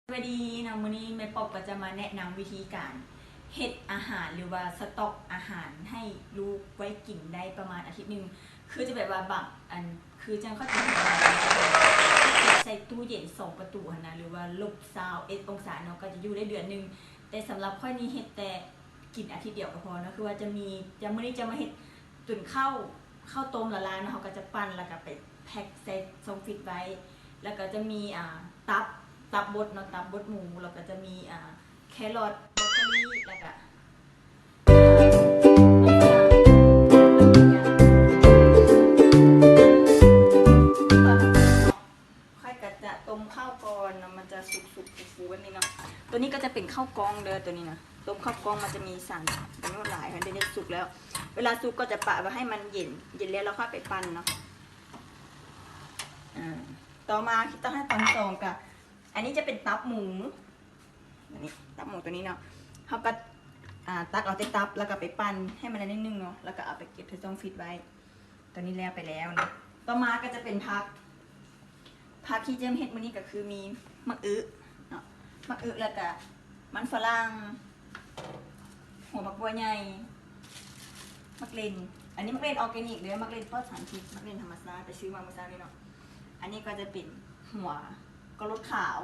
ສະບາຍດີເນາະ, ມື້ນີ້ແມ່ປອບກໍຈະມາແນະນຳວິທີການເຮັດອາຫານ ຫຼືວ່າສະຕັອກອາຫານໃຫ້ລູກໄວ້ກິນໄດ້ປະມານອາທິດໜຶ່ງ. ຄືຈະແບບວ່າບາງອັນ ຄືຈັ່ງເຂົາເຈົ້າເຮັດໃສ່ຕູ້ເຢັນສອງປະຕູຫັ້ນນະ ຫຼືວ່າລົບຊາວເອັດອົງສາເນາະ, ກໍຈະຢູ່ໄດ້ເດືອນໜຶ່ງ. ແຕ່ສຳລັບຂ້ອຍນີ້ເຮັດແຕ່ກິນອາທິດດຽວກໍພໍເນາະ. ຄືວ່າຈະມີ ຈະ ມື້ນີ້ຈະມາເຮັດ ເປັນເຂົ້າ ເຂົ້າຕົ້ມລະລາຍເນາະ, ເຮົາກໍຈະປັ່ນ ແລ້ວກໍໄປແພັກໃສ່ຊ່ອງຟຣີດໄວ້. ແລ້ວກໍຈະມີ ອ່າ ຕັບ ຕັບບົດເນາະ, ຕັບບົດໝູ, ແລ້ວກໍຈະມີ ອ່າ ແຄຣອດ ບຣອກໂຄລີ ແລ້ວກໍ ອ່າ ຂ້ອຍກໍຈະຕົ້ມເຂົ້າກ່ອນເນາະ, ມັນຈະສຸກໆ ຟູໆ ແບບນີ້ເນາະ. ຕົວນີ້ກໍຈະເປັນເຂົ້າກ່ອງເດີ, ຕົວນີ້ນະ ຕົ້ມເຂົ້າກ່ອງ ມັນຈະມີສານປະໂຫຍດຫຼາຍ. ເຮົາໄດ້ເຮັດສຸກແລ້ວ, ເວລາສຸກກໍຈະປະໄວ້ໃຫ້ມັນເຢັນ, ເຢັນແລ້ວ ແລ້ວຄ່ອຍໄປປັ່ນເນາະ. ອ່າ ຕໍ່ມາຂັ້ນຕອນທີສອງ ກໍ ອັນນີ້ຈະເປັນຕັບໝູ, ອັນນີ້ຕັບໝູຕົວນີ້ເນາະ, ເຮົາກໍ ອ່າ ຕັກເອົາແຕ່ຕັບ ແລ້ວກໍໄປປັ່ນໃຫ້ມັນໄດ້ໜ້ອຍໜຶ່ງເນາະ, ແລ້ວກໍເອົາໄປເກັບໃສ່ຊ່ອງຟຣີດໄວ້. ຕົວນີ້ແລ້ວໄປແລ້ວເນາະ. ຕໍ່ມາກໍຈະເປັນຜັກ, ຜັກທີ່ຈະເຮັດມື້ນີ້ກໍຄືມີໝາກອຶເນາະ, ໝາກອຶ ແລ້ວກະມັນຝຣັ່ງ, ຫົວໝາກບົວໃຫຍ່, ໝາກເລັ່ນ. ອັນນີ້ໝາກເລັ່ນອອແກນິກເດີ, ໝາກເລັ່ນປອດສານພິດ, ໝາກເລັ່ນທຳມະຊາດ, ໄປຊື້ມາມື້ເຊົ້ານີ້ເນາະ. ອັນນີ້ກໍຈະເປັນຫົວກະໂຫຼດຂາວ.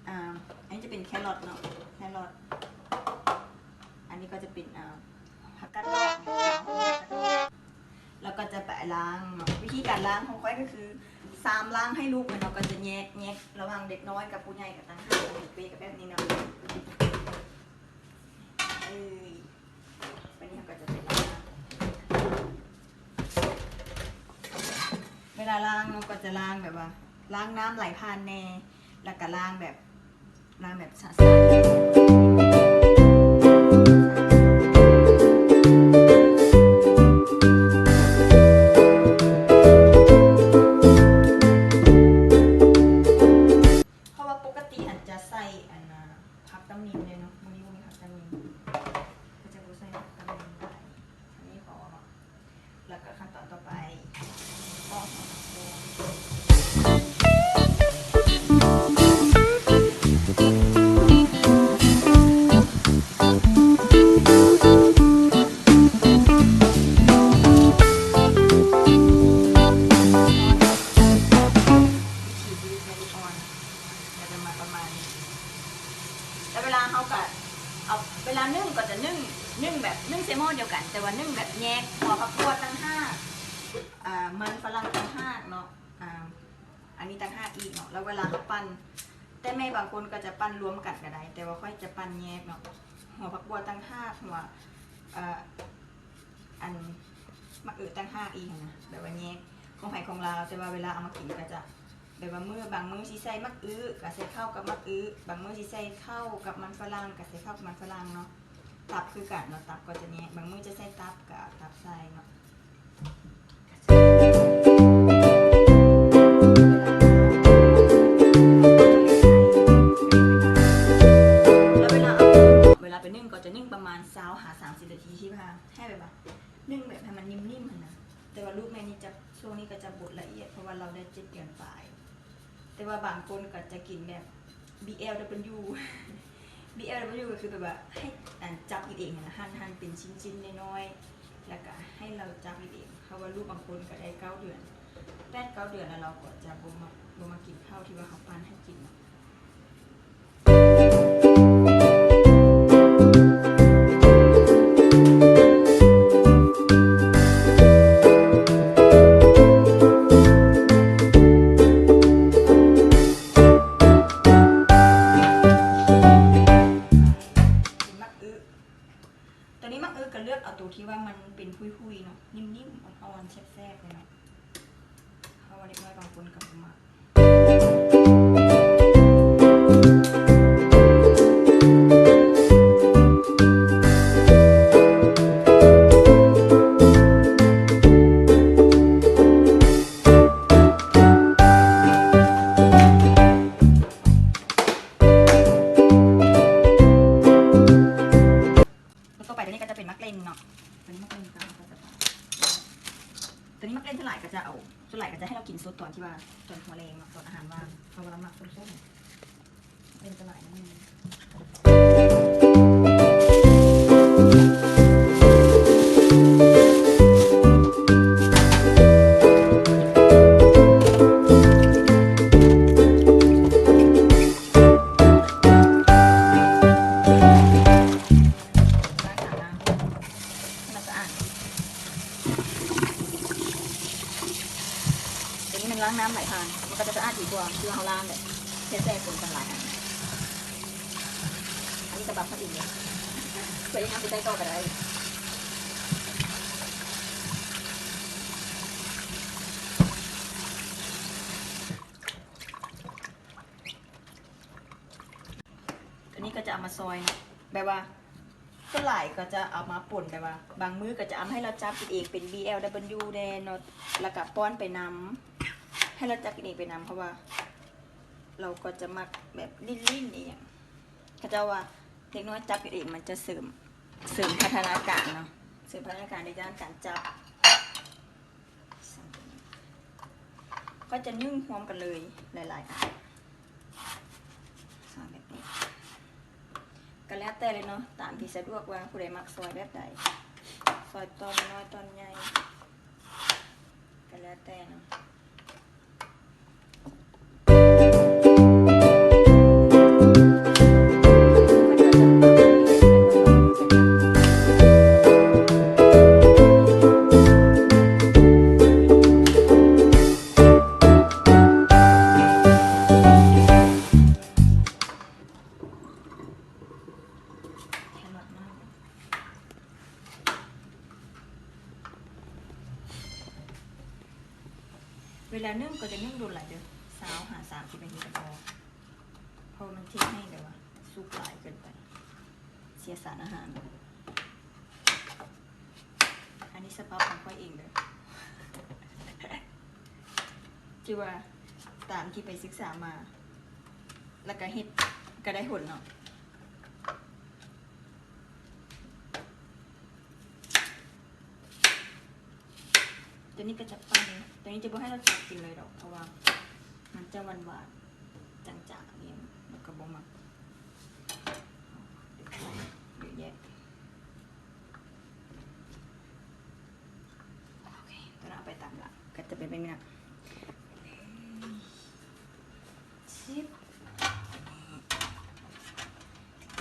ອ່າ ອັນນີ້ຈະເປັນແຄຣອດເນາະ, ແຄຣອດ. ອັນນີ້ກໍຈະເປັນ ອ່າ ຜັກກາດດອກ ແລ້ວກໍຈະໄປລ້າງເນາະ. ວິທີການລ້າງຂອງຂ້ອຍກໍຄື ຊາມລ້າງໃຫ້ລູກເນາະ, ກໍຈະແຍກ ແຍກລະຫວ່າງເດັກນ້ອຍກັບຜູ້ໃຫຍ່ ກໍຕ່າງຫາກກັນ, ເປັນເປກັບແບບນີ້ເນາະ. ເອີຍ ບັດນີ້ເຮົາກໍຈະໄປລ້າງ. ເວລາລ້າງເນາະ ກໍຈະລ້າງແບບວ່າ ລ້າງນ້ຳໄຫຼຜ່ານແດ່ ແລ້ວກໍລ້າງແບບ ລ້າງແບບສະອາດໆ. ເພາະວ່າປົກກະຕິຫັ້ນຈະໃສ່ອັນນ່າ ຜັກຕຳນິນເດ້ເນາະ, ມື້ນີ້ບໍ່ມີຜັກຕຳນິນ ກໍຈະບໍ່ໃສ່ຜັກຕຳນິນຫຼາຍ. ອັນນີ້ພໍເນາະ. ແລ້ວກໍຂັ້ນຕອນຕໍ່ໄປ ປອກຫົວຜັກບົວ. ວິທີທີ່ໃສ່ລູກອ່ອນ ກໍຈະມາປະມານນີ້. ແລ້ວເວລາເຮົາກໍເອົາ ເວລາໜຶ້ງກໍຈະໜຶ້ງ ໜຶ້ງແບບ ໜຶ້ງໃສ່ໝໍ້ດຽວກັນ, ແຕ່ວ່າໜຶ້ງແບບແຍກຫົວຜັກບົວຕ່າງຫາກ, ອ່າ ມັນຝຣັ່ງຕ່າງຫາກເນາະ, ອ່າ ອັນນີ້ຕ່າງຫາກອີກເນາະ. ແລ້ວເວລາເຮົາປັ່ນ ແຕ່ແມ່ບາງຄົນກໍຈະປັ່ນລວມກັນກໍໄດ້, ແຕ່ວ່າຂ້ອຍຈະປັ່ນແຍກເນາະ, ຫົວຜັກບົວຕ່າງຫາກ, ຫົວ ເອີ ອັນໝາກອຶຕ່າງຫາກອີກຫັ້ນນະ, ແບບວ່າແຍກຂອງໃຜຂອງລາວ. ແຕ່ວ່າເວລາເອົາມາກິນກໍຈະ ແບບວ່າມື້ ບາງມື້ຊິໃສ່ໝາກອຶ ກໍໃສ່ເຂົ້າກັບໝາກອຶ, ບາງມື້ຊິໃສ່ເຂົ້າກັບມັນຝຣັ່ງ ກໍໃສ່ເຂົ້າກັບມັນຝຣັ່ງເນາະ. ຕັບຄືກັນເນາະ, ຕັບກໍຈະແຍກ, ບາງມື້ຈະໃສ່ຕັບ ກໍເອົາຕັບໃສ່ເນາະ. ແລ້ວເວລາເອົາ ເວລາໄປໜຶ້ງກໍຈະໜຶ້ງປະມານຊາວຫາສາມສິບນາທີ ທີ່ວ່າໃຫ້ແບບວ່າ ໜຶ້ງແບບໃຫ້ມັນນິ່ມໆ ຫັ້ນນະ. ແຕ່ວ່າລູກແມ່ນີ້ຈະ ຊ່ວງນີ້ກໍຈະບົດລະອຽດ ເພາະວ່າລາວໄດ້ເຈັດເດືອນປາຍ. ແຕ່ວ່າບາງຄົນກໍຈະກິນແບບ ບີແອລດັບເບິນຢູ ບີແອລດັບເບິນຢູ ກໍຄືແບບວ່າໃຫ້ ອັນ ຈັບກິນເອງຫັ້ນນະ, ຫັ່ນ ຫັ່ນເປັນຊິ້ນໆ ນ້ອຍໆ ແລ້ວກໍໃຫ້ລາວຈັບກິນເອງ. ເພາະວ່າລູກບາງຄົນກໍໄດ້ເກົ້າເດືອນ ແປດເກົ້າເດືອນ ແລ້ວລາວກໍຈະບໍ່ມັກ ບໍ່ມັກກິນເຂົ້າທີ່ວ່າເຮົາປັ່ນໃຫ້ກິນເນາະ. ກິນໝາກອຶ ຕົວນີ້ໝາກອຶກໍເລືອກເອົາຕົວທີ່ວ່າມັນເປັນຫຸຍໆ ເນາະ, ນິ່ມໆ ອ່ອນໆ ແຊບໆ ເລີຍເນາະ. ເພາະວ່າເດັກນ້ອຍບາງຄົນກໍບໍ່ມັກ. ແລ້ວຕໍ່ໄປຕົວນີ້ກໍຈະເປັນໝາກເລັ່ນເນາະ, ຕົວນີ້ໝາກເລັ່ນກໍ ຕົວນີ້ໝາກເລັ່ນສ່ວນຫຼາຍກໍຈະເອົາ ສ່ວນຫຼາຍກໍຈະໃຫ້ລາວກິນສົດຕອນທີ່ວ່າ ຕອນຫົວແລງເນາະ, ຕອນອາຫານວ່າງ, ເພາະວ່າລາວມັກສົ້ມໆ. ເປັນຕະຫຼາຍນະ ໃຫ້ມັນສະອາດ. ຕົວນີ້ມັນລ້າງນ້ຳຫຼາຍທາງ ມັນກໍຈະສະອາດດີກວ່າ ຄືເຮົາລ້າງແບບແຊ່ໆ ປົນກັນຫຼາຍອັນ. ອັນນີ້ສະບັບເຮົາເອງເລີຍ ເພື່ອຍັງເອົາໄປໃຊ້ຕໍ່ກໍໄດ້. ອັນນີ້ກໍຈະເອົາມາຊອຍເນາະ ແບບວ່າ ສ່ວນຫຼາຍກໍຈະເອົາມາປົນ ແບບວ່າບາງມື້ກໍຈະເອົາມາໃຫ້ລາວຈັບກິນເອງ ເປັນ ບີແອລດັບເບິນຢູ ແດ່ເນາະ ແລ້ວກໍປ້ອນໄປນຳ ໃຫ້ລາວຈັບກິນເອງໄປນຳ ເພາະວ່າລາວກໍຈະມັກແບບຫຼິ້ນໆ ອີ່ຫຍັງ. ເຂົາເຈົ້າວ່າເດັກນ້ອຍຈັບກິນເອງ ມັນຈະເສີມ ເສີມພັດທະນາການເນາະ ເສີມພັດທະນາການໃນດ້ານການຈັບ. ກໍຈະໜຶ້ງຮວມກັນເລີຍຫຼາຍໆອັນ ຊອຍແບບນີ້ ກໍແລ້ວແຕ່ເລີຍເນາະ ຕາມທີ່ສະດວກວ່າຜູ້ໃດມັກຊອຍແບບໃດ ຊອຍຕອນນ້ອຍຕອນໃຫຍ່ ກໍແລ້ວແຕ່ເນາະ. ເວລາໜຶ້ງກໍຈະໜຶ້ງດົນຫຼາຍເດີ້ ຊາວຫາສາມສິບນາທີກໍພໍ ເພາະວ່າມັນເຮັດໃຫ້ແບບວ່າສຸກຫຼາຍເກີນໄປ ເສຍສານອາຫານ. ອັນນີ້ສະບັບຂອງຂ້ອຍເອງເດີ້ ທີ່ວ່າຕາມທີ່ໄປສຶກສາມາ ແລ້ວກໍເຮັດກໍໄດ້ຜົນເນາະ. ຕົວນີ້ກໍຈະປັ່ນ ຕົວນີ້ຈະບໍ່ໃຫ້ລາວຈັບກິນເລີຍດອກ ເພາະວ່າມັນຈະຫວານໆ ຈາງໆ ນີ້ ລາວກໍບໍ່ມັກ ເຍອະແຍະ. ໂອເຄ ຕົວນັ້ນເອົາໄປຕາມຫຼັງ ກໍຈະເປັນແບບນີ້ນະ. ສິບ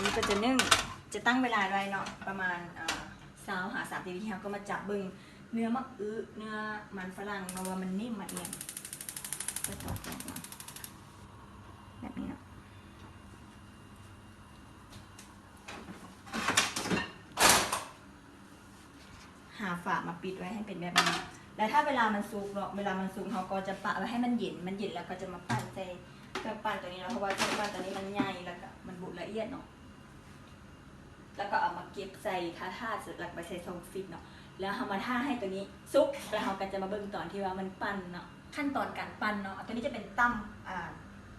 ນີ້ກໍຈະໜຶ້ງ ຈະຕັ້ງເວລາໄວ້ເນາະ ປະມານ ເອີ ຊາວຫາສາມສິບນາທີ ເຮົາກໍມາຈັບເບິ່ງເນື້ອໝາກອຶ ເນື້ອມັນຝຣັ່ງເນາະ ວ່າມັນນິ້ມມັນອຽງ ກໍຈະອອກມາແບບນີ້ເນາະ. ຫາຝາມາປິດໄວ້ໃຫ້ເປັນແບບນີ້ ແລ້ວຖ້າເວລາມັນສຸກເນາະ ເວລາມັນສຸກເຮົາກໍຈະປະໄວ້ໃຫ້ມັນເຢັນ ມັນເຢັນແລ້ວກໍຈະມາປັ່ນໃສ່ເຄື່ອງປັ່ນຕົວນີ້ເນາະ ເພາະວ່າເຄື່ອງປັ່ນຕົວນີ້ມັນໃຫຍ່ ແລ້ວກໍມັນບົດລະອຽດເນາະ ແລ້ວກໍເອົາມາເກັບໃສ່ຖາດໆ ແລ້ວກໍໄປໃສ່ຊ່ອງຟຣີດເນາະ ແລ້ວເຮົາມາຖ້າໃຫ້ຕົວນີ້ສຸກ ແລ້ວເຮົາກໍຈະມາເບິ່ງຕອນທີ່ວ່າມັນປັ່ນເນາະ. ຂັ້ນຕອນການປັ່ນເນາະ ຕົວນີ້ຈະເປັນຕຳ ອ່າ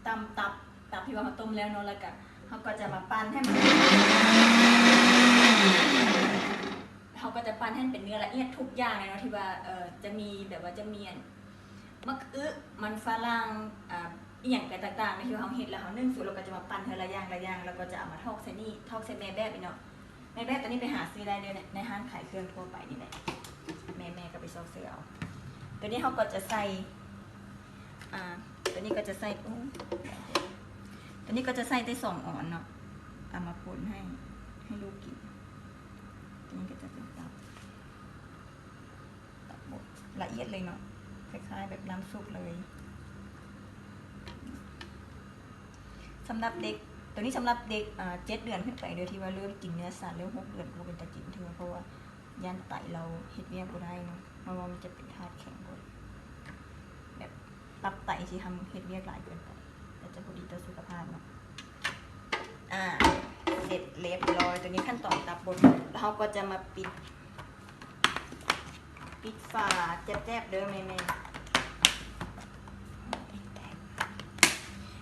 ຕຳຕັບ ຕັບທີ່ວ່າເຮົາຕົ້ມແລ້ວເນາະ ແລ້ວກະເຮົາກໍຈະມາປັ່ນໃຫ້ມັນ ເຮົາກໍຈະປັ່ນໃຫ້ມັນເປັນເນື້ອລະອຽດທຸກຢ່າງເລີຍເນາະ ທີ່ວ່າ ເອີ ຈະມີແບບວ່າຈະມີອັນໝາກອຶ ມັນຝຣັ່ງ ອ່າ ອີ່ຫຍັງໄປຕ່າງໆ ທີ່ວ່າເຮົາເຮັດແລ້ວເຮົາໜຶ້ງສຸກ ແລ້ວກໍຈະມາປັ່ນເທື່ອລະຢ່າງລະຢ່າງ ແລ້ວກໍຈະເອົາມາຖອກໃສ່ນີ້ ຖອກໃສ່ແມ່ແບບນີ້ເນາະ. ແມ່ແບບຕອນນີ້ໄປຫາຊື້ໄດ້ເດີ ໃນ ໃນຮ້ານຂາຍເຄື່ອງທົ່ວໄປນີ້ແຫຼະ ແມ່ ແມ່ກໍໄປຊອກຊື້ເອົາ. ຕົວນີ້ເຮົາກໍຈະໃສ່ ອ່າ ຕົວນີ້ກໍຈະໃສ່ ໂອ້ ຕົວນີ້ກໍຈະໃສ່ແຕ່ສອງອອນເນາະ ເອົາມາຄົນໃຫ້ ໃຫ້ລູກກິນ. ຕົວນີ້ກໍຈະເປັນຕັບ ຕັບບົດລະອຽດເລີຍເນາະ ຄ້າຍໆ ແບບນ້ຳຊຸບເລີຍ. ສຳລັບເດັກ ຕົວນີ້ສຳລັບເດັກ ອ່າ ເຈັດເດືອນຂຶ້ນໄປເດີ ທີ່ວ່າເລີ່ມກິນເນື້ອສັດ ເລີ່ມຫົກເດືອນກໍບໍ່ເປັນຕາກິນເທື່ອ ເພາະວ່າຢ້ານໄຕລາວເຮັດວຽກບໍ່ໄດ້ເນາະ ເພາະວ່າມັນຈະເປັນທາດແຂງໂພດ ແບບຕັບໄຕຊິທຳເຮັດວຽກຫຼາຍເກີນໄປ ກໍຈະບໍ່ດີຕໍ່ສຸຂະພາບເນາະ. ອ່າ ເສັດລຽບຮ້ອຍ ຕົວນີ້ຂັ້ນຕອນຕັບບົດ ແລ້ວເຮົາກໍຈະມາປິດ ປິດຝາແຈບໆ ເດີແມ່ໆ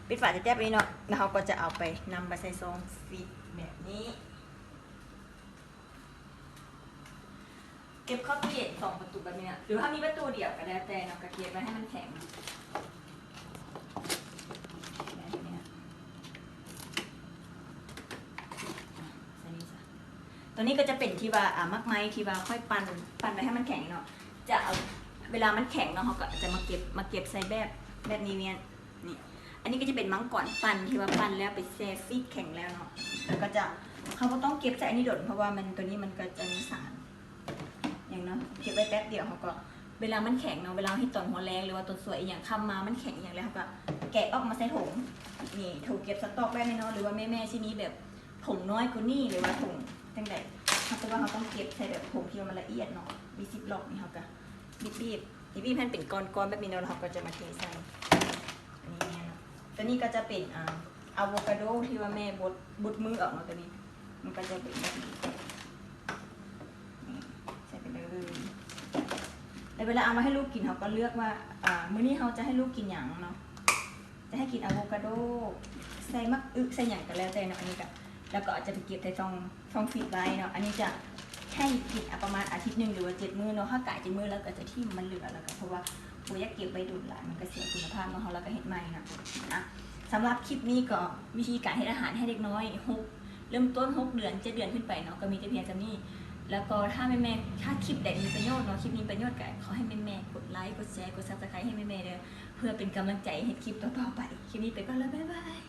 ປິດຝາແຈບໆ ນີ້ເນາະ ແລ້ວເຮົາກໍຈະເອົາໄປ ນຳໄປໃສ່ຊ່ອງຟຣີດແບບນີ້. ເກັບເຂົ້າຕູ້ເຢັນສອງປະຕູແບບນີ້ນະ ຫຼືຖ້າມີປະຕູດຽວກໍແລ້ວແຕ່ເນາະ ກໍເກັບໄວ້ໃຫ້ມັນແຂງ ແບບນີ້ນະ. ຕົວນີ້ກໍຈະເປັນທີ່ວ່າ ອາ ໝາກໄມ້ທີ່ວ່າຂ້ອຍປັ່ນ ປັ່ນໄວ້ໃຫ້ມັນແຂງເນາະ ຈະເອົາ ເວລາມັນແຂງເນາະ ເຮົາກໍຈະມາເກັບ ມາເກັບໃສ່ແບບ ແບບນີ້ແມ່ນ ນີ້ ອັນນີ້ກໍຈະເປັນມັງກອນປັ່ນທີ່ວ່າປັ່ນແລ້ວໄປແຊ່ຟຣີດແຂງແລ້ວເນາະ ແລ້ວກໍຈະ ເຮົາບໍ່ຕ້ອງເກັບໃສ່ອັນນີ້ດົນ ເພາະວ່າມັນ ຕົວນີ້ມັນກໍຈະມີສານຫຍັງເນາະ ເກັບໄວ້ແປັບດຽວ ເຮົາກໍ ເວລາມັນແຂງເນາະ ເວລາເຮົາເຮັດຕອນຫົວແລງ ຫຼືວ່າຕອນສວຍອີ່ຫຍັງ ຄ່ຳມາມັນແຂງອີ່ຫຍັງແລ້ວ ເຮົາກໍແກະອອກມາໃສ່ຖົງ ນີ້ ຖົງເກັບສະຕັອກໄວ້ແນ່ນອນ ຫຼືວ່າແມ່ໆຊິມີແບບຖົງນ້ອຍກວ່ານີ້ ຫຼືວ່າຖົງຈັ່ງໃດ ເຮົາ ແຕ່ວ່າເຮົາຕ້ອງເກັບໃສ່ແບບຖົງທີ່ວ່າມັນລະອຽດເນາະ ມີຊິບລັອກນີ້ ເຮົາກໍບີບໆ ບີບໆໃຫ້ມັນເປັນກ້ອນໆແບບນີ້ເນາະ ແລ້ວເຮົາກໍຈະມາເທໃສ່ ອັນນີ້ແມ່ນເນາະ ຕົວນີ້ກໍຈະເປັນ ອາ ອາໂວຄາໂດທີ່ວ່າແມ່ບົດ ບົດມືອອກເນາະ ຕົວນີ້ ມັນກໍຈະເປັນແບບນີ້ ນີ້ ໃສ່ໄປເລີຍ ແລ້ວເວລາເອົາມາໃຫ້ລູກກິນ ເຮົາກໍເລືອກວ່າ ອາ ມື້ນີ້ເຮົາຈະໃຫ້ລູກກິນຫຍັງເນາະ ຈະໃຫ້ກິນອາໂວຄາໂດ ໃສ່ໝາກອຶ ໃສ່ຫຍັງກໍແລ້ວແຕ່ເນາະ ອັນນີ້ກໍ ແລ້ວກໍອາດຈະໄປເກັບໃສ່ຊ່ອງ ຊ່ອງຟຣິດໄວ້ເນາະ ອັນນີ້ຈະໃຫ້ກິນ ອາ ປະມານອາທິດໜຶ່ງ ຫຼືວ່າເຈັດມື້ເນາະ ຖ້າກາຍເຈັດມື້ແລ້ວກໍຈະຖິ້ມ ມັນເຫຼືອແລ້ວກໍ ເພາະວ່າບໍ່ຢາກເກັບໄວ້ດົນຫຼາຍ ມັນກໍເສຍຄຸນນະພາບເນາະ ເຮົາ ແລ້ວກໍເຮັດໃໝ່ເນາະ ອາ ສຳລັບຄລິບນີ້ກໍວິທີການເຮັດອາຫານໃຫ້ເດັກນ້ອຍ ຫົກ ເລີ່ມຕົ້ນ ຫົກເດືອນ ເຈັດເດືອນຂຶ້ນໄປເນາະ ກໍມີແຕ່ພຽງສ່ຳນີ້ ແລ້ວກໍຖ້າແມ່ໆ ຖ້າຄລິບໃດມີປະໂຫຍດເນາະ ຄລິບມີປະໂຫຍດກໍຂໍໃຫ້ແມ່ໆກົດໄລ ກົດແຊ ກົດ Subscribe ໃຫ້ແມ່ໆເດີ ເພື່ອເປັນກຳລັງໃຈເຮັດຄລິບຕໍ່ໆໄປ ຄລິບນີ້ໄປກ່ອນແລ້ວ ບາຍບາຍ.